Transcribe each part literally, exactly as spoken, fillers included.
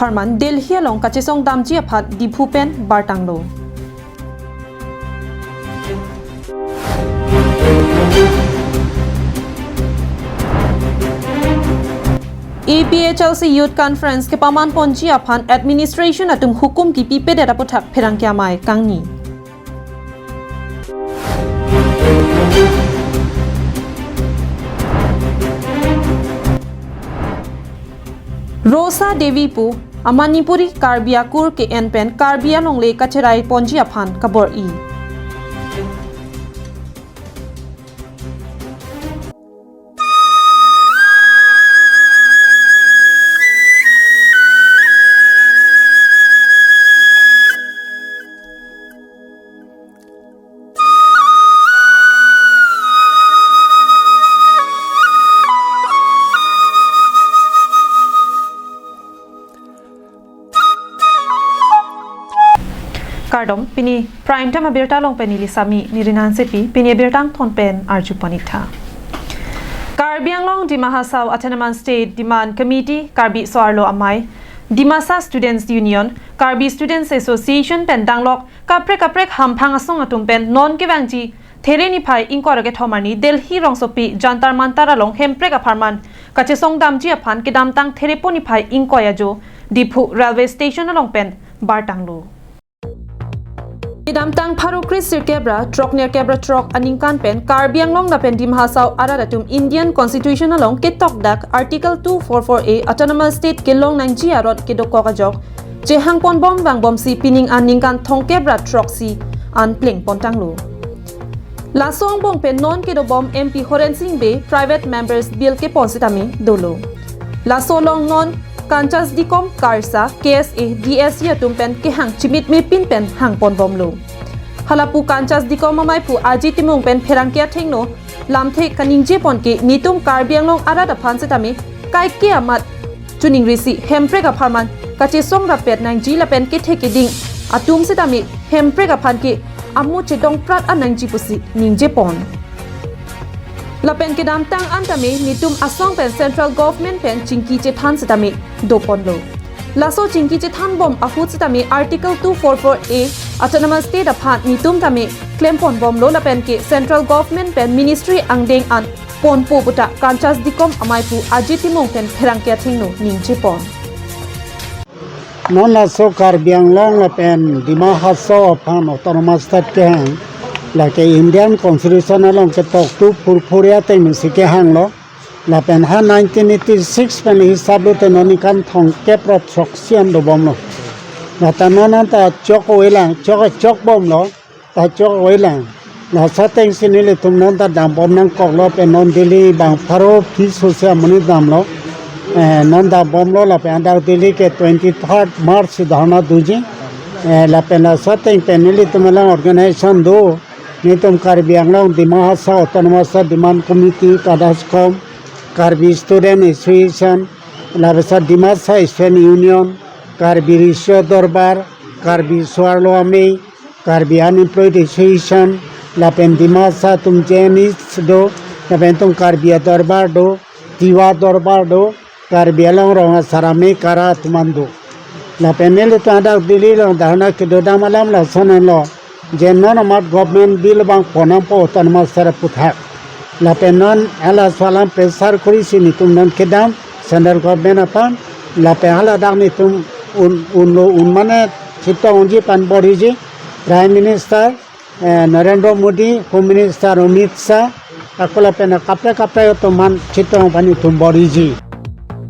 Parman Delhi along kachesong damji aphan Diphu pen bartanglo. A P H L C Youth Conference kepaman ponji aphan administration atum hukum kipipedet aputhak pherangke amei kangni. Rosa Devi pu a Manipuri Karbi akur ke-en pen Karbi alongle kacherai ponji aphan kabor-i. Kardom, pini Prime Time abirta along pen neli Sami Nirina Hansepi, pini abirta angthon pen arju pon-ik tha. Karbi Anglong Dima Hasao Autonomous State Demand Committee, Karbi So-arlo Amei, Dimasa Students Union, Karbi Students Association pen danglok kaprek kaprek hamphang asong atum pen non kevangji There niphai ingkoi ra kethom arni Delhi rongsopi Jantar Mantar along Hemprek apharman kachesong damji aphan kedamtang There pho niphai ingkoi ajo Diphu Railway Station along pen bartanglo. Kedamtang pharo kre sirkep ra throk nerkep ra throk aningkan pen Karbi Anglong lapen Dima Hasao arat atum Indian Constitution along ketokdak Article two four four A Autonomous State kelong nangji aron kedokok ajok chehang ponbom vangbomsi pining an ningkan thomkep ra throksi an pleng pontanglo. Laso angbong pen non kedobom M P Horen Sing Bey Private Members Bill kepon sitame dolo. Laso along non Kanchas Dikom Karsa K S A D S C atum pen kehang chimitme pin pen hang ponbomlo. Halapu Kanchas Dikom amei phu Ajit Timung pen pherangke athengno lamthe kaningje pon ke netum Karbi Anglong arat aphan sitame kaike amat chuning risi Hemprek apharman kachesong rapet nangji lapen kethe keding atum sitame Hemprek aphan ke amu chedong prat an nangji pusi ningje pon. Lapen kedamtang an tame netum asong pen Central Government pen chingki chethan sitame doponlo. Laso chingki chethan bom ahut sitame Article two four four A Autonomous State aphan netum tame klem ponbomlo lapen ke Central Government pen Ministry angdeng an ponpo puta Kanchas Dikom amei phu Ajit Timung pen pherangke athengno ningje pon. Non laso Karbi Anglong lapen Dima Hasao aphan Autonomous State kehang lake Indian Constitution along ketok two four four A ateng si kehanglo. Lapen ha nineteen eighty-six pen hisap lote non ningkan thomkep ra throksi an dobomlo. Lata non anta chok oilang, chok chok bomlo, ta chok oilang. Laso ateng si nelitum non ta dambom nangkoklo pen non Delhi bang pharo office sose amonit damlo. Eh, non dambomlo lapen adak Delhi ke twenty-third March dharna doji. Eh, lapen laso ateng pen nelitum alang organization do. Netum Karbi Anglong Dima Hasao Autonomous Demand Committee, KADASCOM, Karbi Student Association, labangso Dimasa Student Union, Karbi Riso Dorbar, Karbi So-arlo Amei, Karbi Unemployed Association, lapen Dimasa atum J N S do, lapen itum Karbi Adorbar do, Tiwa Dorbar do, Karbi Anglong rong asar amei kara atum an do. Lapen nelitum adak Delhi along dharna kedodam alam lason lo. Je non amat government bill bang pon nangpo Autonomous State aputhak. Lapen non halaso alam pressure korisi netum non kedam Central Government aphan. Lapen hala dak netum un, unlo un mane chetongji aphan bor-iji Prime Minister eh, Narendra Modi, Home Minister Amit Shah, ako lapen kaprek kaprek atum aphan chetong aphan itum bor-iji.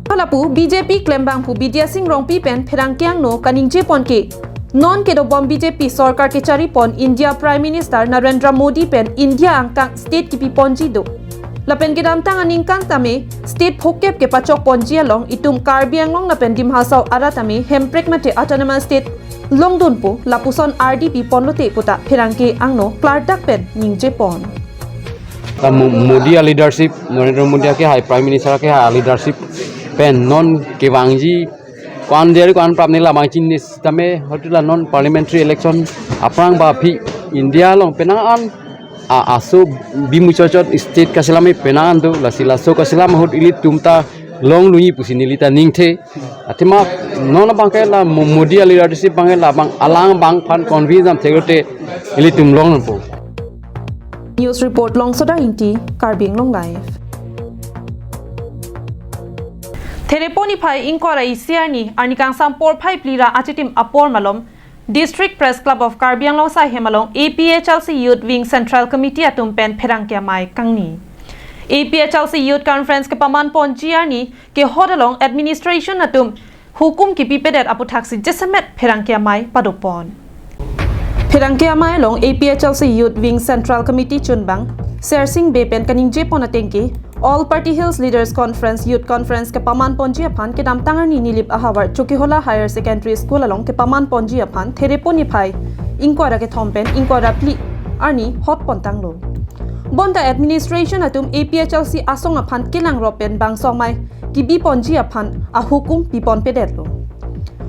Halapu B J P klembang phu Bidya Sing Rongpi pen pherangke angno kaningje pon ke non kedobom B J P sorkar kechari pon India Prime Minister Narendra Modi pen India angkang state kipi ponji do. Lapen kedamtang aningkan tame state phokep kepachok ponji along itum Karbi Anglong lapen Dima Hasao arat tame Hemprek mate Autonomous State longdunpo lapuson ardi pi ponlote puta pherangke angno klardak pen ningje pon. Ta Mo-, Modi a leadership, Narendra Modi akehai Prime Minister akehai a leadership pen non kevangji ko-an deri ko-an prap ne labang chinine sitame hotela non parliamentary election aphrang ba aphi India along penang an a, aso bimu chochot state kachelam penang an do, lasi laso kachelam ahut ilitum ta Long lunji pusi neli ta ningthe. Athema non abangke la Mo-, Modi a leadership abangke labang alang abang aphan convince dam theklong te ilitum long nangpo. News report Longsoda Ingti, Karbi Anglong Live. Therepo niphai ingkoi ra isi arni, arni kangsam porphai phli ra achitim apor malom, District Press Club of Karbi Anglong asai hem along A P H L C Youth Wing Central Committee atum pen pherangke amei kangni. A P H L C Youth Conference kepaman ponji arni kehot along administration atum hukum kipipedet aputhaksi jasemet pherangke amei padopon. Pherangke amei along A P H L C Youth Wing Central Committee chunbang Sersing Bey pen kaningjepon atengke, All Party Hills Leaders Conference Youth Conference kepaman ponji aphan kedamtang arni Nilip ahavar Chokihola Higher Secondary School along kepaman ponji aphan therepo niphai ingkoi ra kethom pen ingkoi ra phli arni hot pontanglo. Bonta administration atum A P H L C asong aphan kelangrop pen bangso amei kibi ponji aphan ahukum pipon pedetlo.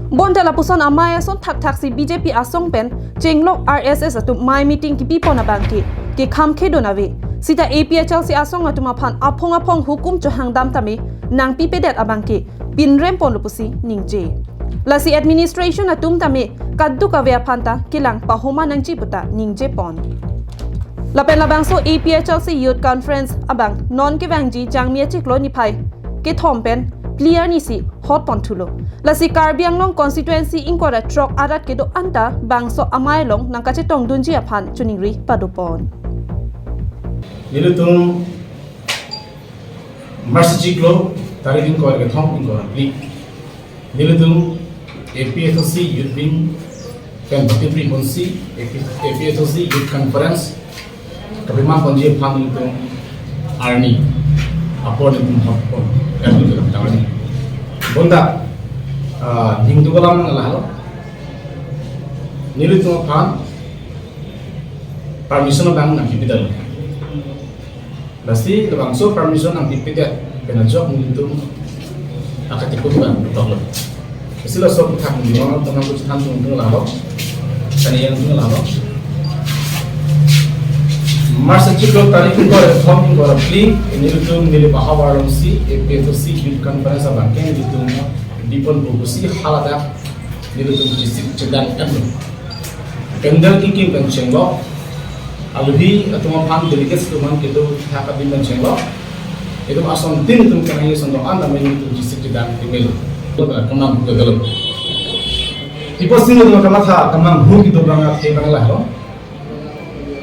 Bonta lapuson amei ason thakthaksi B J P asong pen chenglok R S S atum mei meeting kibipon abangke kekham khedun ave. Sita A P H L C asong atum aphan aphong aphong hukum chohangdam tame nangpipedet abangke pinrem ponlo pusi ningje. Lasi administration atum tame kaduk ave aphan ta kelang pahoma nangji puta ningjepon. Lapen labangso A P H L C Youth Conference abang non kevangji Jangmi achiklo niphai kethom pen phli arni si hot ponthulo. Lasi Karbi Anglong constituency ingkoi ra throk arat kedo anta bangso amei along nangkachetongdunji aphan choningri padopon. Nelitum March achiklo tarik ingkoi ra kethom ingkoi ra phli, nelitum A P H L C Youth Wing pen bapipri ponsi A P, A P H L C Youth Conference kepaman ponji aphan nelitum arni apor nelitum hot pon, nelitum kedamtang arni. Bonta, ah, ning tu kolam nang lahelo. Nelitum aphan permission abang nangpipedet. Lasi labangso permission nangpipedet pen ajok nelitum akatikuk abang toklo. Lasi laso aphuthak neli non teman ku chethan tungtung lahelo, kani yang tung lahelo. March achiklo tarik ingkoi ra kethom ingkoi ra phli, nelitum Nilip ahavar alongsi A P H L C Youth Conference abangke nelitum bipon bubusi haladak nelitum chesik chedang enlo. Pandal kekim pen chenglok, aluhi atum aphan delegates atum aphan kedo thak abin pen chenglok. Itum asontin itum kanai asontin an tame itum chesik chedang timelo. Kemang kedolo. Ipo sini itum kamatha kemang hu kedo abang athe abang lahelo.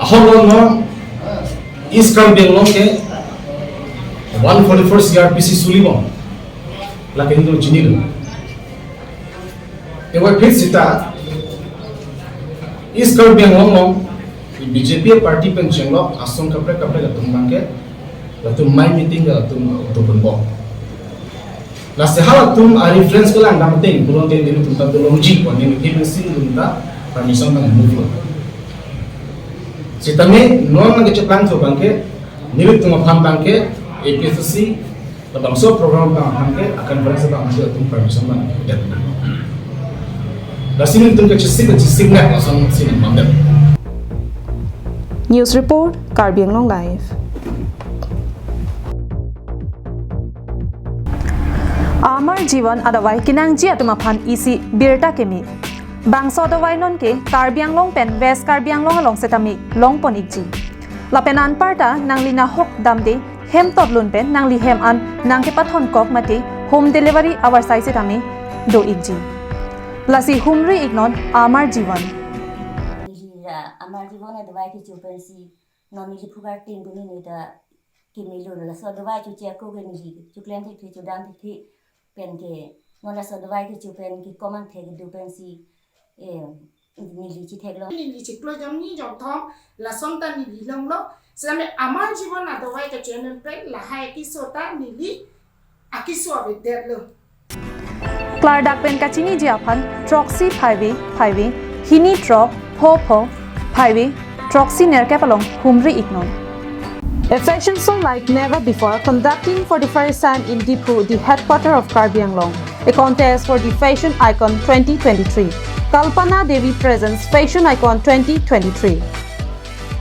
Ahok lo no East Karbi Anglong ke one forty-four C R P C sulibom. Lake itum chinilo. Tewa phit sita East Karbi Anglong along B J P party pen chenglok asong kaprek kaprek atum abangke latum mei meeting ke latum doponbom. Lasi halatum a reference kelang dam ateng pulote nelitum ta dolongji pon, neli kemesi nelitum ta permission nang move lo. Sitame non nangkecheplang thu abangke nelitum aphan abangke A P H L C labangso program abang abangke a conference abang abangke atum permission abang det. Lasi nelitum kechesik kechesik nak lason sini mandem. News report, Karbi Anglong Live. Amar Jivan adavai kenangji atum aphan isi birta keme. Bangso adavai nonke Karbi Anglong pen West Karbi Anglong along setame longpon ikji. Lapen anparta nangli nahok damde hem totlun pen nangli hem an nangkepathonkok mate home delivery avarsai setame do ikji. Lasi humri iknon Amar Jivan. Neli ra Amar Jivan adavai kecho pensi non neli phukar tin puni neli ta kemelo, laso adavai choche ako ke neli choklem thekthe chodam thekthe penke non laso adavai kecho pen kekom angthek kedo pensi, eh, neli chetheklo. Neli chiklo jongni jongthom lason ta neli longlo. Same Amar Jivan adavai kecho pen lahai keso ta neli akeso avedetlo. Klardak pen kachiniji aphan throksi phaive phaive, hini throk, pho pho, phaive, throksi nerkep along humri iknon. A fashion show like never before conducting for the first time in Diphu, the headquarter of Karbi Anglong. A contest for the fashion icon twenty twenty-three, Kalpana Devi presents fashion icon twenty twenty-three.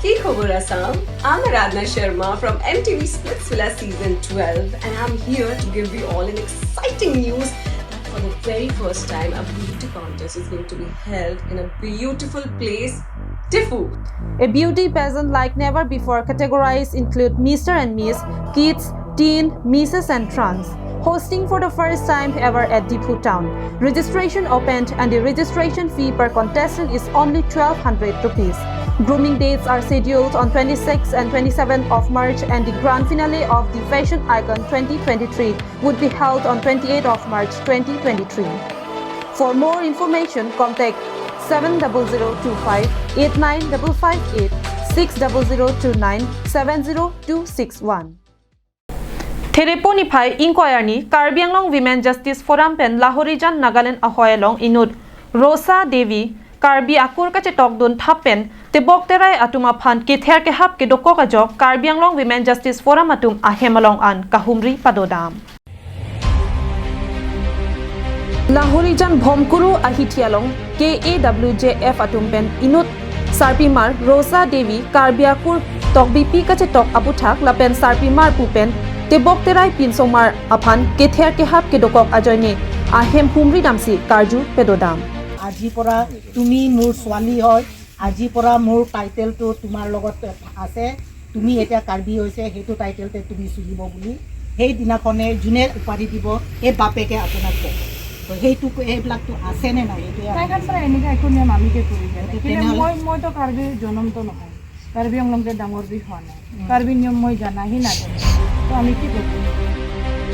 Hey Khobor Assam, I'm Aradhna Sharma from M T V Splitsvilla Season twelve, and I'm here to give you all an exciting news that for the very first time a beauty contest is going to be held in a beautiful place, Diphu. A beauty pageant like never before, categories include Mister and Miss, Kids, Teen, Misses and Trans. Hosting for the first time ever at Diphu town. Registration opened and the registration fee per contestant is only twelve hundred rupees. Grooming dates are scheduled on twenty-sixth and twenty-seventh of March, and the grand finale of the Fashion Icon twenty twenty-three would be held on twenty-eighth of March twenty twenty-three. For more information, contact seven double zero two five eight nine double five eight, six double zero two nine seven zero two six one. Therepo niphai ingkoi arni Karbi Anglong Women Justice Forum pen Lahorijan Nagaland ahoi along inut Rosa Devi Karbi akur kachetokdun thap pen tebok terai atum aphan kether kehap kedokok ajok Karbi Anglong Women Justice Forum atum ahem along an kahumri padodam. Lahorijan Bhomkuru ahithi along K A W J F atum pen inut sarpimar Rosa Devi Karbi akur tokbipi kachetok aputhak lapen sarpimar pu pen tebok terai pinsomar aphan kether kehap kedokok ajoine ahem humri damsi karju pedodam. আজিৰ পৰা তুমি মোৰ ছোৱালী হয়, আজিৰ পৰা মোৰ টাইটেলটো তোমাৰ লগত আছে, তুমি এতিয়া কাৰ্বি হৈছে, সেইটো টাইটেলতে তুমি চলিব বুলি সেইদিনাখনে যোনে উপাধি দিব, সেই বাপেকে আপোনাক ক'ব। তো সেইটো, সেইবিলাকতো আছেনে নাই, সেইটোৱে তাইৰ আমি কাৰণে পৰা এনেকুৱা একো নিয়ম আমি কিয় কৰি দিয়া নাই? কিন্তু তেনেহ'লে মই, মইতো কাৰ্বি জনমতো নহয়, কাৰ্বি আংলংতে ডাঙৰ বি হোৱা নাই, উম। কাৰ্বি নিয়ম মই জানাহি নাজানো, তো আমি কি কৰিম?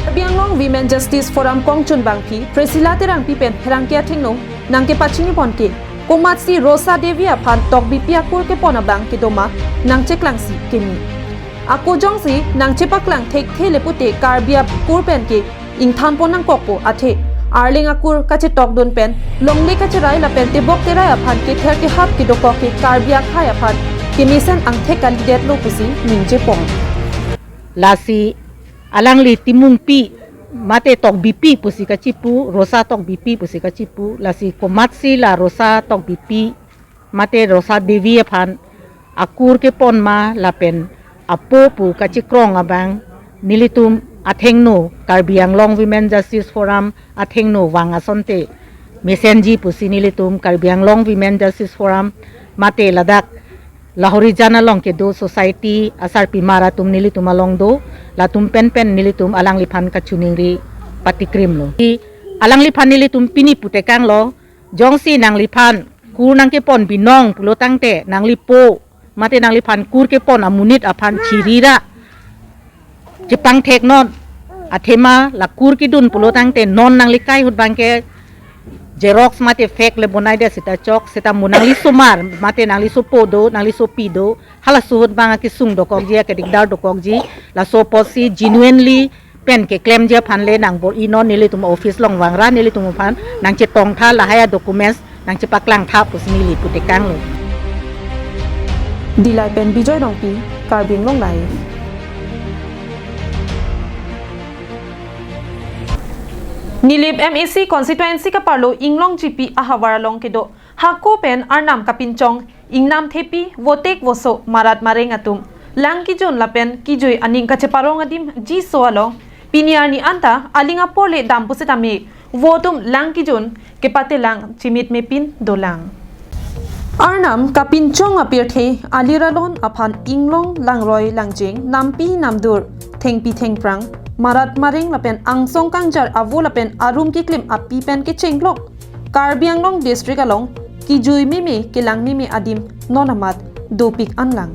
Karbi Anglong Women Justice Forum kongchun bangpi Priscilla Terangpi pen pherangke athengno nangkepachini ponke, komatsi Rosa Devi aphan tokbipi akur kepon abang kedoma nangcheklangsi keme. Ako jongsi nangchepaklang thekthe le pute Karbi akur pen ke ingthan pon nangkokpo athe arleng akur kachetokdun pen longle kacherai lapen tebok terai aphan kether kehap kedokok ke Karbi akhei aphan kemesen angthek kalidetlo pusi ningje pon. Lasi alangli Timungpi mate tokbipi pusi kachipu, Rosa tokbipi pusi kachipu, lasi komatsi la Rosa tokbipi mate Rosa Devi aphan akur kepon ma lapen apo pu kachikrong abang nelitum athengno, Karbi Anglong Women Justice Forum athengno vang asonte mesenji pusi nelitum Karbi Anglong Women Justice Forum mate ladak Lahorijan along kedo society asarpimar atum nelitum along do, latum penpen nelitum alangliphan kachiningri patikrimlo. I alangliphan nelitum pini putekanglo, jongsi nangliphan kur nangkepon binong pulo tangte nanglipo mate nangliphan kur kepon amonit aphan chirira chepangthek non, athema la kur kedun pulo tangte non nangli kai ahut abangke xerox mate fake le bonai de seta chok, seta mo nangli somar mate nangli sopo do, nangli sopi do, halaso ahut abang akesung dokokji, akedikdar dokokji, laso apotsi genuinely pen keklemji aphan le nangbor-i non, nelitum office along vangra, nelitum aphan nangchetongtha, lahai adocuments nangchepaklang tha pusi neli putekanglo. Dillai pen Bijoy Rongpi, Karbi Anglong Live. Nilip M A C constituency kaparlo Inglongjipi ahavar along kedo hako pen arnam kapinchong, ingnam thepi, votek voso, marat mareng atum lang kejun lapen kejui aning kacheparong adim jiso along pini arni anta aling apor le dam pusitame vo atum lang kejun kepatelang chimit mepin dolang. Arnam kapinchong apirthe aliralon aphan inglong langroi langjeng, nampi namdur, thengpi thengphrang, marat mareng lapen angsong kangjar avo lapen arum keklim api pen kechengklok Karbi Anglong district along kejui meme kelang meme adim non amat dopik anlang.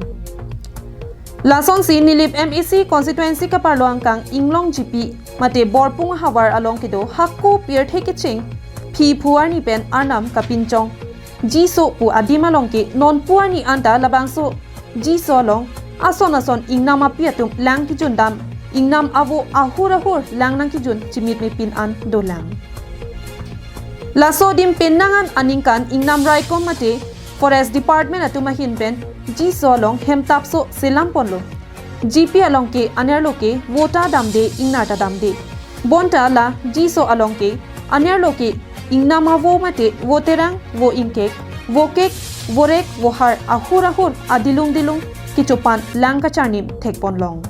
Lasonsi Nilip M A C constituency kaparlo angkang Inglongjipi mate Borpung havar along kedo hako pirthe kecheng phiphu arni pen arnam kapinchong jiso pu adim along ke nonpu arni anta labangso jiso along ason ason ingnam api atum lang kejun dam, ingnam avo ahur ahur lang nangkejun chimit mepin an dolang. Laso adim penang an aningkan ingnam raikom mate Forest Department atum ahin pen jiso along hemtapso selam ponlo. Jipi along ke anerlo ke vo ta damde, ingnar ta damde. Bonta la jiso along ke anerlo ke ingnam avo mate vo terang, vo ingkek, vokek, vorek, vohar ahur ahur adilung dilung kechopan lang kacharnim thekponlong.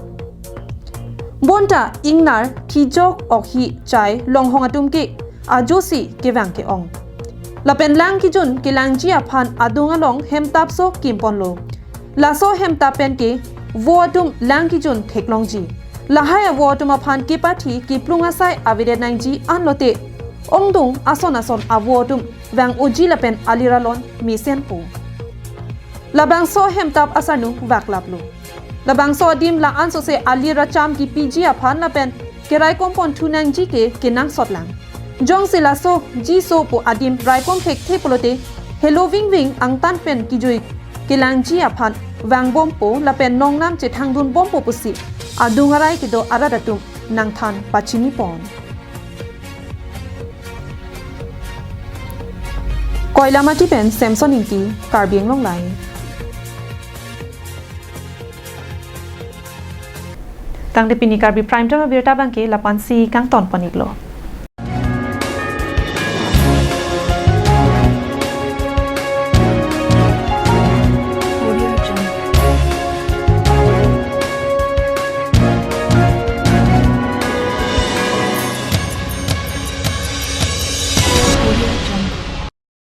Bonta ingnar thijok okhi chai longhong atum ke ajosi kevang ke-ong. Lapen lang kejun kelangji aphan adung along hemtapso kimponlo. Laso hemtap pen ke vo atum lang kejun theklongji. Lahai avo atum aphan kepathi keplung asai avedet nangji anlote ongdung ason ason avo atum vang-oji lapen alir alon mesenpo. Labangso hemtap asarnung vaklaplo. Labangso adim la-an sose alir acham kepiji aphan lapen keraikom ponthu nangji ke kenangsotlang. Jongsi laso jiso pu adim raikom thekthe pulote helo vingving angtan pen kejui kelangji aphan vangbompo lapen nongnam chethangdunbompo pusi adung arai kedo arat atum nangthan pachinipon. Koilamati pen Samson Ingti, Karbi Anglong Live. Tangte pini Karbi Prime Time abirta abangke lapu-ansi kangton pon-iklo.